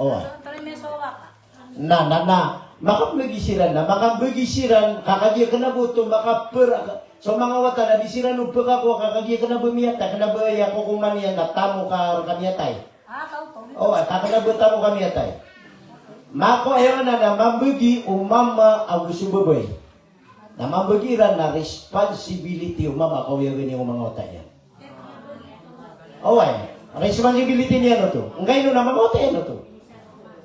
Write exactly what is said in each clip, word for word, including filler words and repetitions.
Oway. Na, na, na makambegi siran, na makambegi siran ka kagiya kena bo oto makapera so manga wata na di siran o pekakowa ka kagiya kena bo miyatay, kena bo aya kokoman iyan na tamok a reka miyatay. Oway, ka kena bo tamok a miyatay. Mako aya na, na mambegi o mama ago so babay. Na mambegi iran na responsibility o mama ka oyagen iyan o manga wata iyan. Oway, responsibility niyan oto. Angkaino na manga wata iyan oto.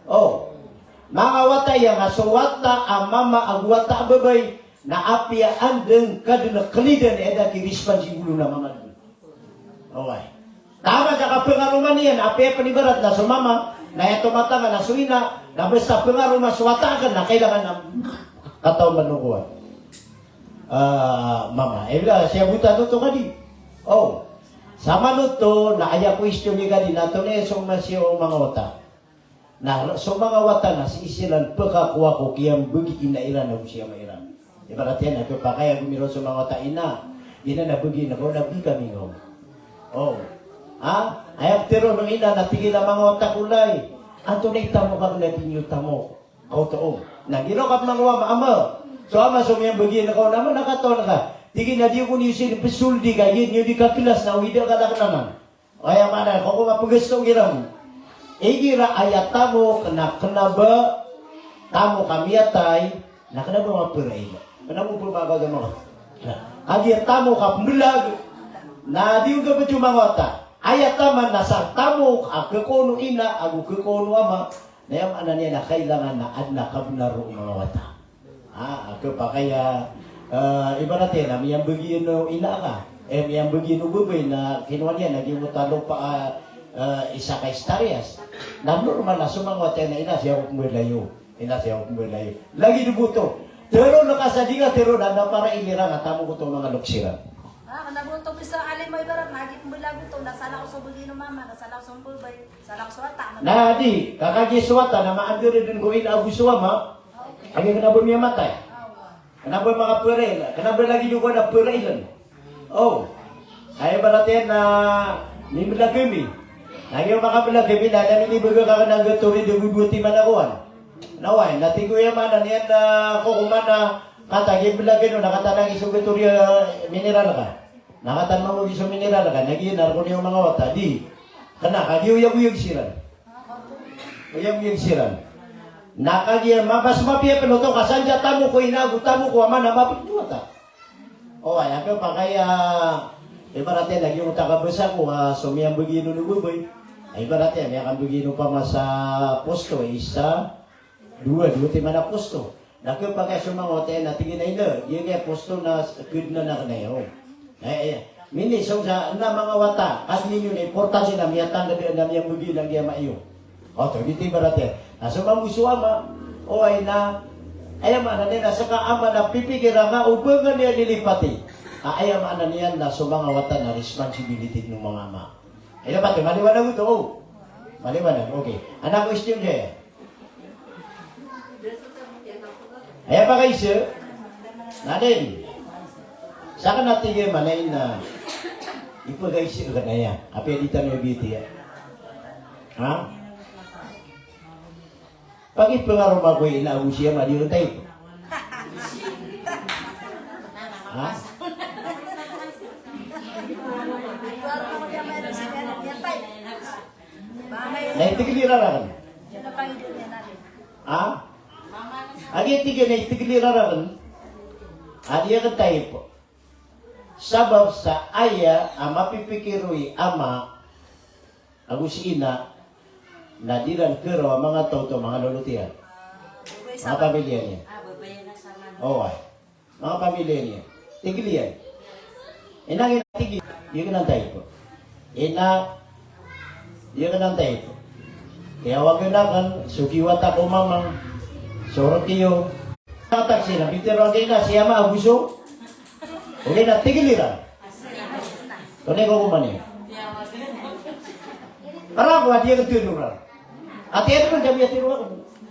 O manga wata iyan ka so wata a mama ago wata a babay na apiya anda ngka den a kelidan, aya da ki responsible na mama den. Oway. Taman sa kapengaroman iyan, apiya pen ibarat na so mama, na aya tomatanga na so ina, na basta pengaroma so wata aken na kailangan na katawan man o kowan. Ah, mama. Aya bila siyabotan oto kadi. O. Samanoto na aya question i kadi na antonaa i somasiya o manga wata. Na so manga wata na sii siran pekakowa ko kiyambegi i ina iran ago si ama iran. Ibarat iyan na kepakay a gomiraw so manga wata a ina, ina na begi na kaw na bika mi ngaw. O. Ha? Aya petero o ina na tig iyan a manga wata ko lay, antonaa i tamok aken a di niyo tamok? Kaw to o. Na giraw ka manga wata a ama. So ama so miyambegi na kaw na ama na katawan ka. Tig iyan a di ako niyo sii pesoldi ka, di niyo di kakelas na o ida ka da kenanan. Aya maana, ko ko mapegeso igira mo. Igira aya tamok na kena ba tamok a miyatay, na kena ba maperail. Kena ba maperail ka ba. Na, kagiya tamok a pembelag, na di oga bejo manga wata. Aya taman na sa tamok a kekono ina ago kekono ama, na aya maana niyan na kailangan na aden a kabenar o manga wata. Ah, kepakay a, eh, ibarat iyan na miyambegi o ina ka, eh, miyambegi o babay na kinowa niyan na giyoto a lopa, ah, eh, isa ka hektaryas. Na normal na so manga wata iyan na ina siya ko pembelayo. Ina siya ko pembelayo. Lagid o boto. Teroon ka sa di ka teroon na parail iran a tamok oto manga loks iran. Ah, kena bo oto bisa alim o ibarat na agi pembelag oto na salakaw so begi o mama, na salakaw so babay, salakaw so wata. Na di, ka kagiya so wata na maandar den ko ina ago so ama. Kagiya kena ba miyamatay. Kena ba makaperail, kena ba lagid o kowan a perailen. O. Aya ibarat iyan na mimbelag kami. Na giya makabelag kami na, na minibelag ka kena gatorade ago dowa timan a kowan. Na oway, na tig o aya maana niyan na kokoman a katawan a giya belag kano, na katawan a giya so gatorade a mineral ka. Na katawan a mambo giya so mineral ka, na giya na reko niyo manga wata, di. Kena, kagiya oyagoyag siran. Oyagoyag siran. Na kagiya mas mapiya pen oto ka san sa tamok o ina ago tamok o ama na mapipito wata. O, aya kepakay a, ibarat iyan na giyoto a kabasa ko, ah, so miyambegi o babay. Ibarat iyan, miyakambegi opama sa posto, isa, dowa, dowa timan a posto. Na kepakay so manga wata iyan na tig iyan a ina, giyangkaya posto na ked na aken aya. Eh, eh. Minisong sa na manga wata, kagiya niyo na importante na miyatangked na miyambegi na giya ama iyo. Oto, giyoto ibarat iyan. Na so mambo so ama, o ina, aya maana niyan na seka ama na pipikira nga o ba nga niyan lilipati. Ah, aya maana niyan na so manga wata na responsibility o manga ama. Aya pati, maliwanag oto, o. Maliwanag, okay. Adn a question dn. Aya pakaiza, na dn. Saken a tig iyan a maana iyan na ipakaiza ka na aya. Apiya di tano bitiya. Ha? Pakipengaroma ko i ina ago si ama, di ron tayo. Ha? Na itigil iran raken. Ha? Agi tig iyan na itigil iran raken. Adi aken type. Sabap sa aya a mapipikir o i ama ago si ina na di ran keraw a manga taw oto manga lolot iyan. Manga pamilya niyan. Oway. Manga pamilya niyan. Tigil iyan. Ina, ina, tigil. Di aken type. Ina, di aken type. Kiyawagen aken so giya wata ko mama, so rek iyo. Taksi na pitharo aken a si ama ago so. Ogaid na tigil iran. Tonay ko koman iyan. Kena ko a di aken tharoa. Ati aken man kami a tharoa.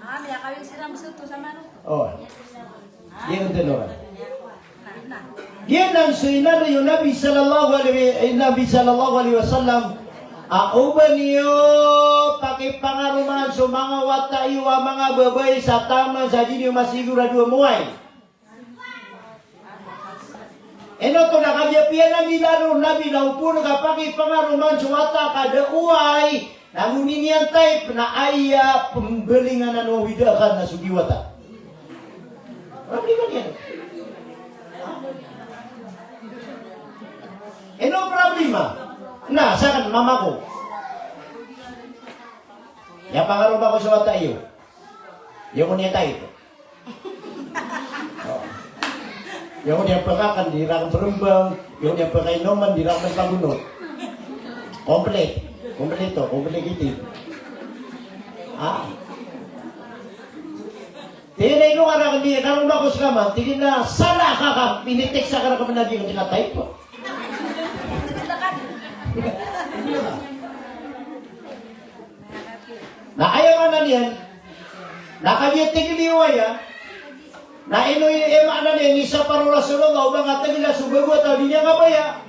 Ah, miyakawing siran so oto sa mano. O. Di aken tharoa. Giyanan so inaro o Nabi sallallahu alaihi, eh, Nabi sallallahu alaihi wasallam a oba niyo pakipangaromaan so manga wata iyo a manga babay sa taman sa di niyo masigurado a moway. Ino oto na kagiya piyananggila ron o Nabi na opama ka pakipangaroman so wata ka da oway, na go niyan type na aya pembalingan anan o wida akan na so diwata. Problema niyan. Ino problema? Na, saken, mama ko. Iyapangaroma ko so wata iyo. Iyo ko niyan type. O. Iyo ko niyan pekakan, di raken berembang. Iyo ko niyan pekainoman, di raken pagonot. Komplit. Kompleto, komplikiti. Ah. Tig iyan a ino ka raken di karoma ko seka man, tig iyan a sala ka ka, pinitik sa ka raken man a di ka type. Na aya maana niyan, na kagiya tig iyan iyo aya, na ino i, aya maana niyan, isa pa ron Rasulullah, o ba nga tig iyan a so bago a taw di niyan kabaya.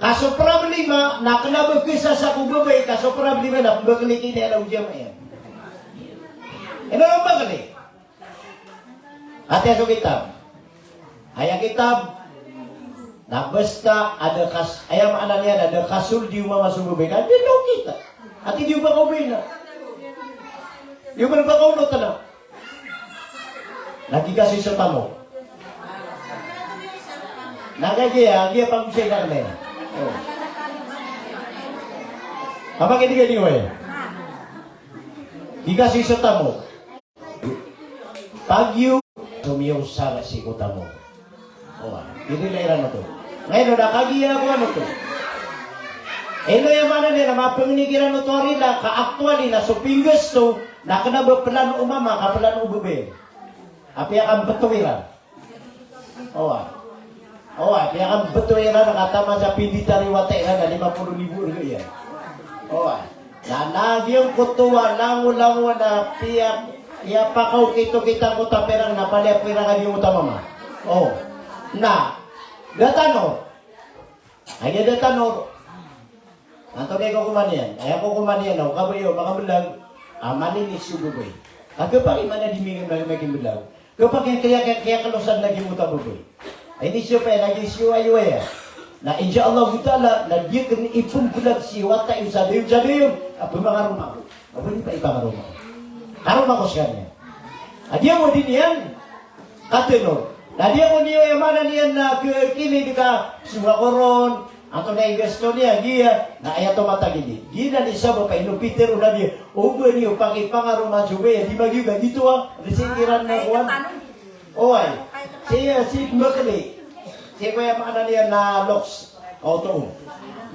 Ka so problema, na kena ba kesa sa ko babay, ka so problema na pembakeli ki niyan a o jamaah iyan. Ino pembakeli? Ati a so kitab. Aya kitab, na basta a da kas-, aya maana niyan a da kasold iyo mama so babay ka, di na okit. Ati di o ba kaobay na. Di o ba kaonot na. Na giya kasoy so tamok. Na giya, giya pagosay na kena. O. Kapag hindi ka di, oy. Giya kasoy so tamok. Pagiyo, somiyosar sii ko tamok. Oway, di rila iran oto. Ngayon, o da kagiya ko ano oto. Ino aya maana niyan na mapengeni kiran oto a rila, ka actually na so pinggasto, na kena ba pelano o mama, ka pelano o babay. Apiya kambetowi iran. Oway. Oway, piyakambetowi iran ka taman sa pindita i wata iran na lima polo ribo rega iyan. Oway. Na, na giyangkoto a langolangon a piya, iyapakaokit-okit angkoto a pera na palaya ko iran ka giyangkoto a mama. O. Na, da tano. Aya da tano. Antonaa i kokoman iyan? Aya kokoman iyan na o kabaya o makambelag a malinis so babay. Ka kepakay man a di mi-, ma-, makimbelag. Kepakay kaya, kaya, kaya kalosan lagi mo ta babay. Ay, ini siyo pa, lagi siyo ayo aya. Na insha Allahu Ta'ala, na di aken ipembelag si wata iyo sa dayon, sa dayon. A pemangaroma ko. Aba di pa ipangaroma ko. Karoma ko sekaniyan. A di ako di niyan katenor. Na di ako niyo aya maana niyan na ke-, kini di ka suwa koron. Antonaa i gasto niyan, giya, na aya tomatagidi. Giyanan i sabap a ino pitharo o Nabi, o ba niyo pakipangaroma so babay a di magiya gito a, resi kiran na kowan. Oway, si, si Bakli. Si ko aya maana niyan na loks. O, oto.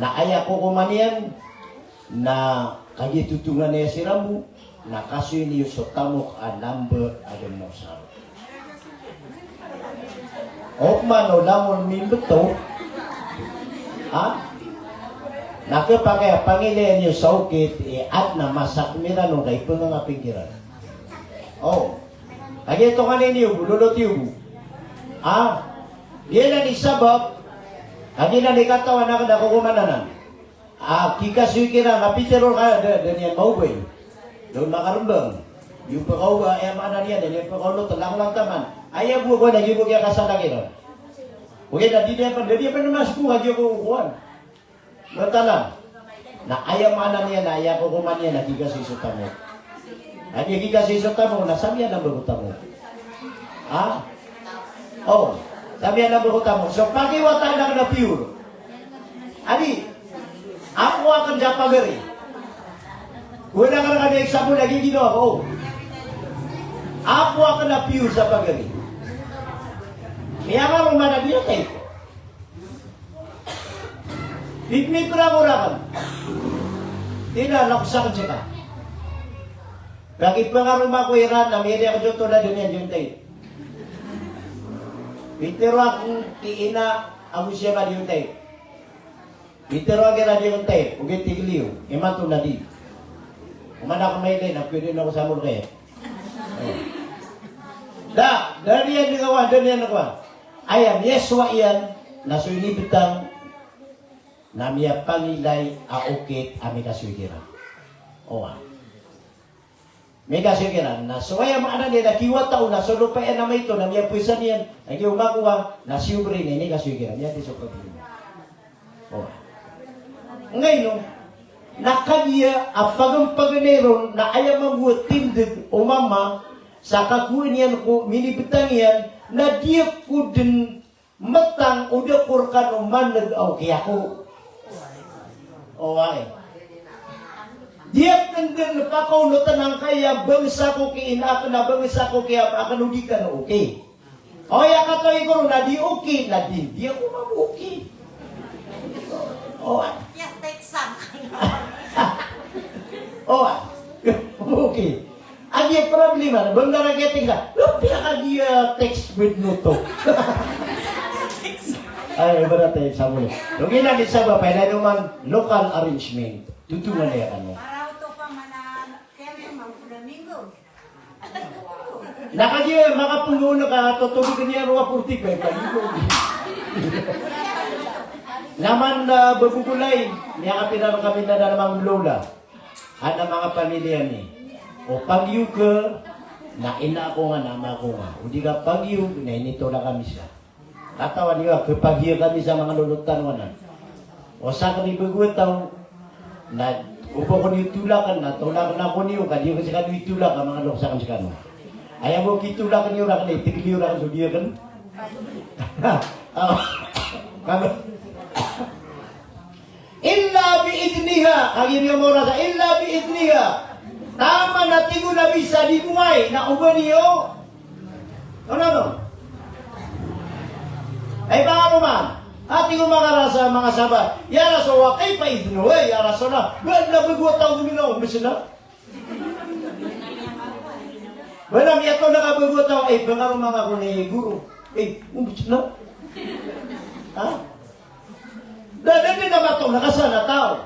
Na aya kokoman iyan, na kagiya totongan iyan si Rambo, na kasoy niyo so tamok a number a da mosar. Oman o langon mimbeto, ha? Na kepakay a pangilaya niyo sa okit, i adn a masak miran o da ipengangaping kiran. O. Kagiya tonganay niyo bo, lolot iyo bo. Ha? Giyanan i sabap, kagiya nan i katawan aken a kokoman anan. A, kikasoy kiran, a pitharo ka, da, da niyan maobay. Da on makarembang. Iyo pekaoba, aya maana niyan, da niyan pekaolot, langolangon taman. Aya bo ko na giya bo kiyakasala kiran. Ogaid na di niyan pen, da di niyan pen mas ko, kagiya ko kowan. Batalan. Na aya maana niyan, na aya kokoman iyan, na kikasoy so tamok. Kagiya kikasoy so tamok, na samiyan a ba ko tamok. Ha? O, samiyan a ba ko tamok. So, pakiwata aken a pure. Adi, apoy aken sa pagari. Wala ka na kami example lagi ginawa ko. Apoy aken a pure sa pagari. Miyangaroma na di niyan type. Di, di pira ko raken. Di na, na ko saken seka. Lagi pengaroma ko iran, na miyadi ako joto na di niyan jontai. Pitero ako ki ina, ako siya ka jontai. Pitero ako na jontai, ogaid tig iyo. Imanto na di. Oman ako mailay, na pwede na ako samol kaya. Da, da niyan di kawan, da niyan di kawan. Aya miyasowa iyan, na so inibetang, na miyapangilay a okit a mikasoy kiran. Owa. Mikasoy kiran na so aya maana niyan na kiwata o na so lopa iyan a maito na miyaposan iyan, na giya o makowa na si obri na inikasoy kiran, miyathis so problema. O. Ngaino, na kagiya a pagn-pagn iron na aya mambo a tindg o mama sa kakowaan iyan ko minibtang iyan na di ako dn mtang o da ko rkano man'g a oki ako. Oway. Di akn dn pakaonotn angkaya bangsa ko ki ina akn a bangsa ko ki ama akn o di kano oki. Oway, a katawi ko ron na di oki, na di, di ako mambo oki. Oway. Oway. Oki. Agi a problema na, banda ra giya text na. Lopiya ka giya text with no talk. Ay, ibarat ay, sabon. Lagi na di sabap, ay na naman local arrangement. Tutungan na yan, ano. Para ito pa mana, kaya may mga Flamingo. Na kagiya, makapolo na ka, totoo ka niya, mga forty-five, kagiya. Naman, ah, babugulay, niya kapira kami na naman lola. Adn a manga pamilya mi, o pagiyog ka na ina ako nga na ama ako nga. O di ka pagiyog na initolak kami sa. Katawan iyo a khapagiya kami sa manga lolot tano anan. O sakn i bago a taw na o ba ko niyo tolakn na tolakn ako niyo, ka di ko skano itolak a manga lolot sakn skano. Aya bo kitolak niyo rakn, itigl iyo rakn so di akn. Kami. Illa bi idniha, kagiya miyamora sa illa bi idniha. Taman a tig o Nabi sa di bongay na oba niyo. Ano, ano? Ay, baka mo man. Ati ko manga rasa, manga sahabat. Ya Rasul, wa kaifa idnu? Ay, ya Rasulullah. Ba na bago a taw ko mino, umbis na. Ba na miyatolak a bago a taw, ay, bangaro manga ko ni guru. Ay, umbis na. Ha? Da, da, da, da, matolak a san a taw.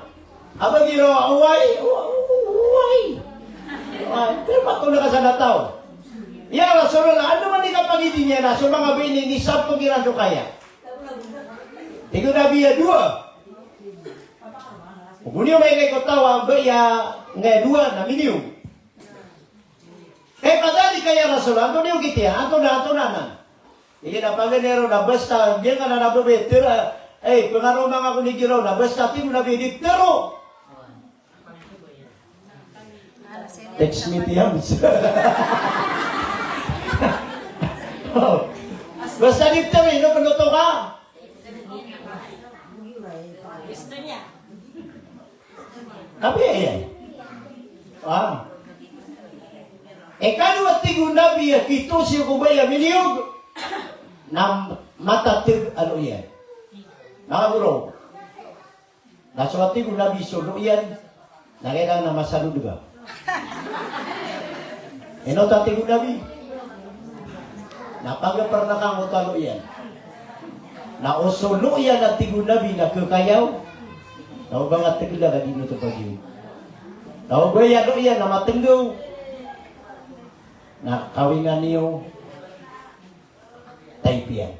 A ba giraw a, oway, oway. Oway, pero matolak a san a taw. Ya Rasulullah, andamanaya i kapagiding iyan a so manga bai ini, ini sampog iran so kaya. Tig o Nabi a dowa. Ogo niyo mailay ko taw a bai a ngaya dowa na miniyog. Kay kadhalika ya Rasulullah, antonaa i okit iyan, antonaa, antonaa anan. Aya na paganay ron na basta, giyangkanan a babay, tero, ay, pangaroma nga ko ni giraw na basta, tig o Nabi, di tero. Text me, Tiams. O. Basta di tero, ino pn oto ka? Gusto niya. Tapi aya. Ah. Ikadowa, tig o Nabi a kitosi ko bai a miniyog na matateg a loiyan. Manga guro. Na so a tig o Nabi so loiyan, na kailangan na masalod ka. Ino ta tig o Nabi? Na pagapar na kangoto a loiyan. Na o so loiyan a tig o Nabi na kekayaw, na o ba nga tegela ka di noto pagiyo. Na o ba aya loiyan na matenggaw, na kawingan iyo. Type iyan.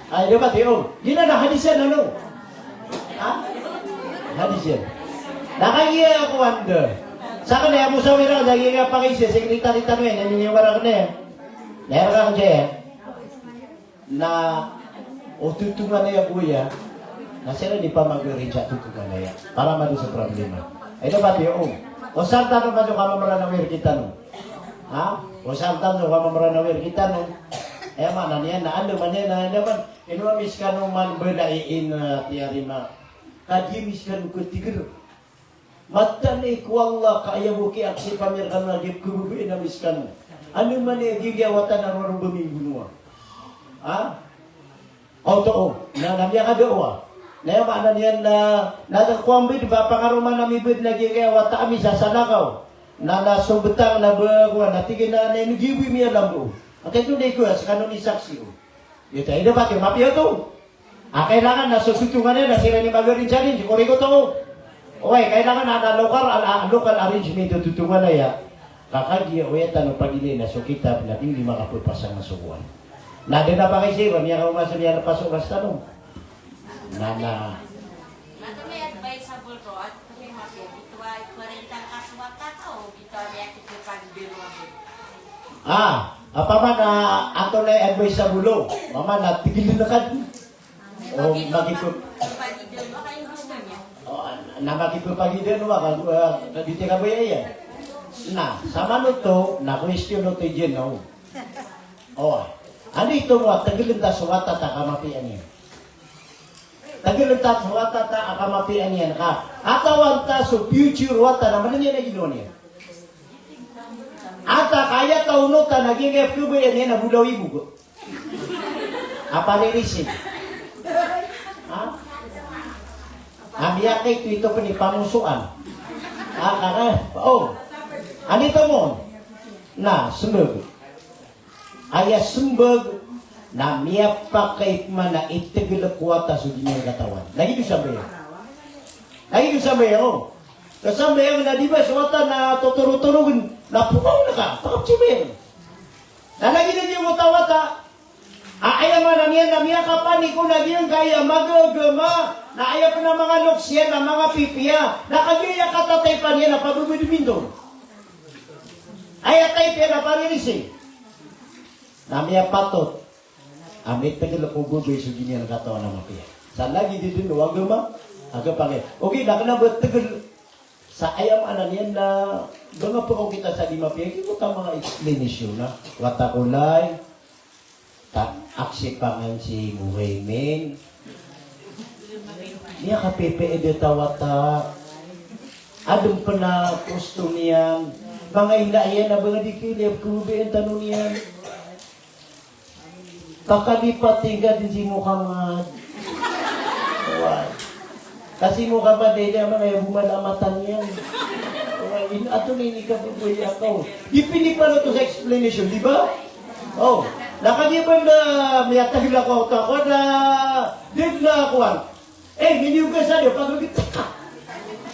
Ay, dapat iyo. Giyanan na hadis iyan, ano? Ha? Hadis iyan. Na kagiya ako anda. Sa kanya, Abu Sawira, lagi nga pakay siya, secretary tano iyan, ano niya, wala ka na iyan. Naya ka kaya. Na o totonganay a bowai a, na siran i pamagarin sa totonganay a para mado sa problema. Ay, dapat iyo, o. O sartan o ba so kamamran a wiri kitano. Ha? O sartan o kamamran a wiri kitano. Aya maana niyan na anda man iyan na anda man. Ino ami skano man bala iin, ah, tiyarima. Ka di ami skano katiger. Mataan i ko Allah ka aya bo ki aksi pamir kano a di pkhababayaan ami skano. Ano man i giyangkai a wata na roo ba mi mbonoa. Ha? Oto o, na, na miyakadawa. Na aya maana niyan na, na da ko ambid ba pangaroma ami bid na giyangkai a wata ami sa Salakaw. Na, na so betang na ba, kowan, na tig iyan na, na ino giyoto i miyalambo. Angkaito na iko, skano i saksi o. Iyo ta, ino ba ki mapiya oto? A kailangan na so totonganay na siran i magarin sa rin, di ko riko to. Oway, kailangan na, na local, a, a, local arrangement o totonganay a. Ka kagiya oya tano pagilay na so kitab na di di makapapasang na so kowan. Na di na pakay siran, miyakaoma so niyan na pasok na sa tano. Na, na. Ato may advisable to, ato may mapiya, ito ay kwarenta ka suwakat. Ah, apa man, ah, ato na advice sa bolo. Mama na tigil na kad. O, makipag- O, na makipagpagida no, maka, ah, na di tika baya iya. Na, sa manoto, na question oto iyan, no. O, anda ito mo, tigil ta so wata ta kamapiya niyan. Tigil ta so wata ta kamapiya niyan ka. Katawan ta so future wata na maana niyan na ginawa niyan. Ata kaya ta onotan a giyangkaya pkhababayaan iyan a bolawan i bok a paririsig. Ha? A miyakaito ito pn i pamosoan. A, kaka, o. Anda ito mo? Na, smbag. Aya smbag na miyapakay pman a itigil ko wata so di niyan katawan. Lagid o sambayang. Lagid o sambayang, o. Kasambayang na di ba so wata na totorotorogen, na pokaw na ka, pakapsibayang. Na lagid a giyangkoto a wata a aya maana niyan na miyakapanik on a giyangkaya magagama, na aya pn a manga loks iyan na manga pipiya, na kagiya katataypan iyan na pababadminton. Aya tayp iyan na paririsig. Na miyapatot a mitigil ko babay so di niyan katawan a mapiya. Sa lagid dn o agama a kapakay. Okay, na kna ba tigil. Sa aya maana niyan na ba nga pkaw kita sa di mapiya, giyoto a manga explanation na. Wata ko lay, ta aksi pangan si Muhaymin. Miyakapipiya dn ta wata. Adn pn a kosto niyan. Manga ina iyan a ba nga di kiliya pkhababayaan tano niyan. Pakalipat ingka dn si Muhammad. Oway. Ka si Muhammad na ina a manga aya bo malamatan iyan. Oway, in, ato na inikababaya kaw. Di piniparoto sa explanation, di ba? O. Na kagiya ba na miyatagla kaw ta ko na, di na kowan. Eh, miniyoga sa di, pag-,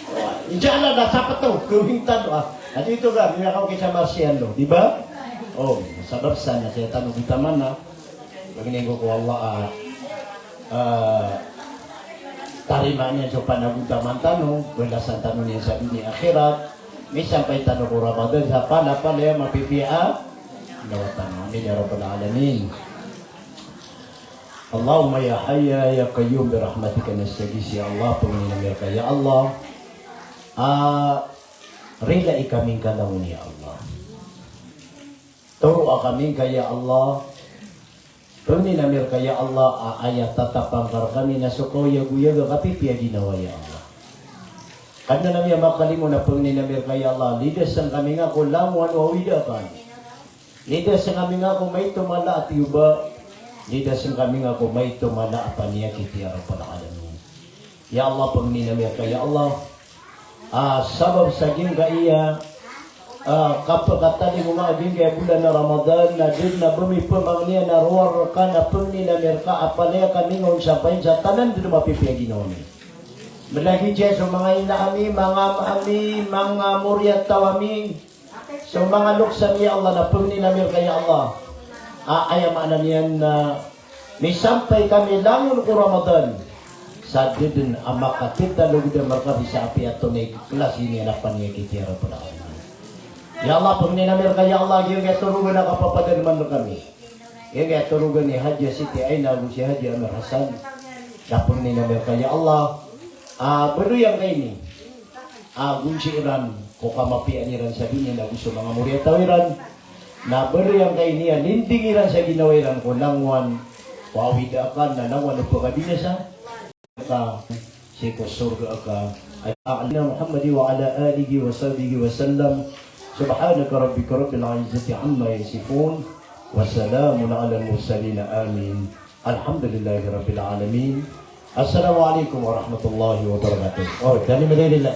o, insha Allah, na sapataw, gawing tano, a. Ati ito ka, miyakaw kisa marsiyan lo, di ba? O, sabap sa na siya tano di taman na. Pagningo ko Allah, a, a, tarimaan iyan so panagontaman tano, balasan tano niyan sa doniya akhirat, misampay tano ko Ramadan sa palapalaya mapipiya a lawatan. Amin ya rabbal alamin. Allahumma ya Hayyu ya Qayyum bi rahmatika nastaghith, ya Allah, pangnin ami rka, ya Allah. A, rilai kami ngka langon, ya Allah. Toroa kami ngka, ya Allah. Pangnin ami rka, ya Allah, a aya tatapang ka rkami na so kaoyagoyag a kapipiya ginawa, ya Allah. Kadnan ami a makalimo na pangnin ami rka, ya Allah, lidasn kami ngka ko langowan o awida akn. Lidasn kami ngka ko maito mala a tiyoba. Lidasn kami ngka ko maito mala a paniyakit, ya Rabbal Alamin. Ya Allah, pangnin ami rka, ya Allah. A, sabap sa giyangkaya, a, kapakatalingoma a giyangkaya bolan a Ramadan, na dn a ba mi pmangnin a rowar rka na pangnin ami rka a palaya kami ngka on sampayin sa tanan dn a mapipiya ginawa mi. Mlagid iyan so manga ina ami, manga ama ami, manga moriyataw ami, so manga loks ami, ya Allah, na pangnin ami rka, ya Allah. A, aya maana niyan na misampay kami langon ko Ramadan sa da dn a makatitalogdam rkami sa apiya tonay klasi niyan a paniyakit, ya Rabbal Alamin. Ya Allah, pangnin ami rka, ya Allah, giyangkaya torogan a kapapadalman rkami. Giyangkaya torogan i Hajia Siti Aina ago si Haji Amir Hasan. Na pangnin ami rka, ya Allah, a, baloy angkaini a gonsi iran ko kamapiyaan iran sa doniya na go so manga moriyataw iran. Na baloy angkaini a linding iran sa ginawa iran ko langowan o awida akn na langowan o pkabinasa. Ka sii ko sorga ka. Ala Muhammad wa ala alihi wa sahbihi wa sallam. Subhanaka rabbika rabbil izzati amma yasifun. Wa salamun alal mursalin. Amin. Alhamdulillahi rabbil alamin. Assalamu alaikum warahmatullahi wabarakatuh. O, dani madalila.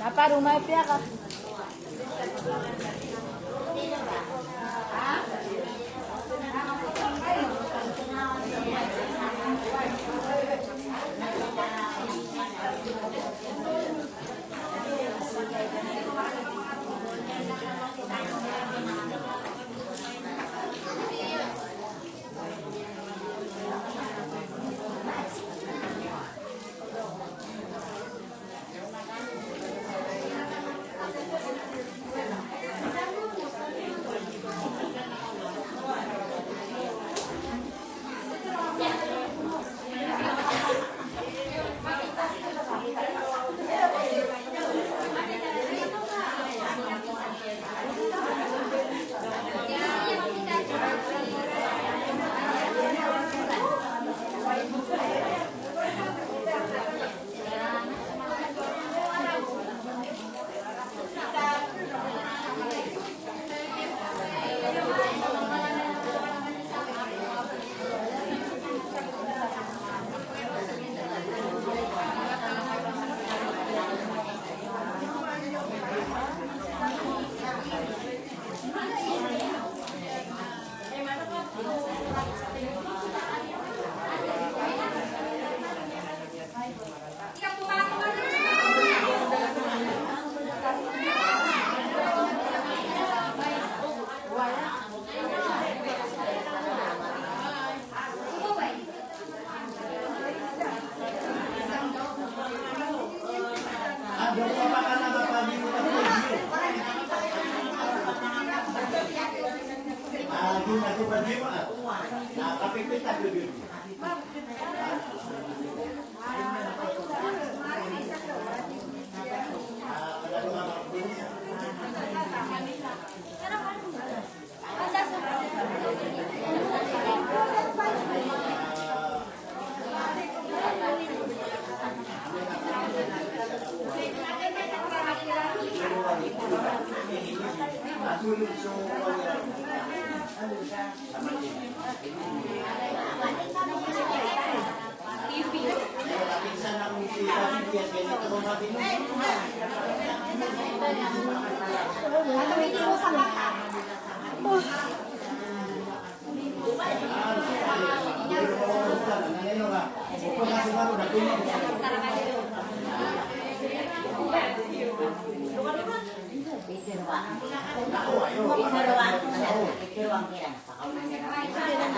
Napa rumah pihak?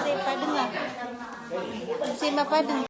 Sii padng a. Sii mapadng.